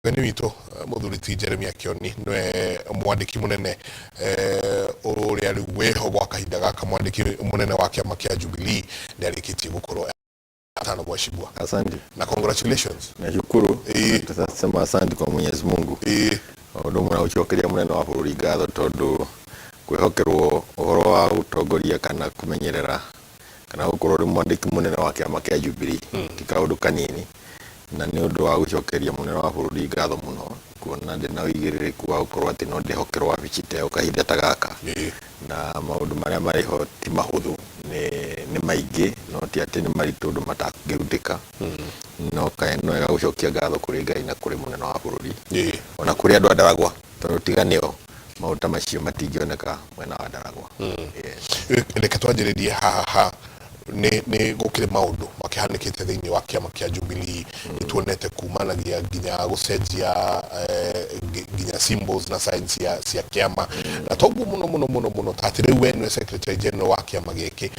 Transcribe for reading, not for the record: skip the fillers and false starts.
Mũgeni witũ mũthuri ti Jeremiah Kioni nĩwe mwandĩki mũnene ũrĩa rĩu wĩho gwa kahinda gaka, mwandĩki mũnene wa kĩama kĩa Jubilee, nĩ arĩkĩtie gũkorwo atano. Mheshimiwa. Asante. Na congratulations. Nashukuru. Tutasema asante kwa Mwenyezi Mungu. Ũndũ ũmwe na gũcokeria mũnene wa bũrũri ngatho tondũ kwĩhokerwo ũhoro wa gũtongoria kana kũmenyerera kana gũkorwo ũrĩ mwandĩki mũnene wa kĩama kĩa Jubilee ti kaũndũ kanini, na nĩ ũndũ wa gũcokeria mũnene wa bũrũri ngatho mũno kuona ndĩ na ũigĩrĩrĩku wa gũkorwo atĩ no ndĩhokerwo wabici ta ĩyo kahinda ta gaka. Na maũndũ marĩa marĩ ho ti mahũthũ, nĩ maingĩ, no ti atĩ nĩ maritũ ũndũ matangĩrutĩka. No wega gũcokia ngatho kũrĩ Ngai na kũrĩ mũnene wa bũrũri ona kũrĩ andũ a Ndaragwa, tondũ tiga nĩo maũndũ ta macio matingĩoneka mwena wa Ndaragwa. Yes. Reke twanjĩrĩrie haha. Nĩ gũkĩrĩ maũndũ makĩhanĩkĩte thĩinĩ wa kĩama kĩa Jubilee. Nĩ tuonete kumanagia nginya gũcenjia nginya symbols na signs cia kĩama, na toguo mũno mũno mũno mũno ta atĩ rĩu we nĩwe secretary general wa kĩama gĩkĩ.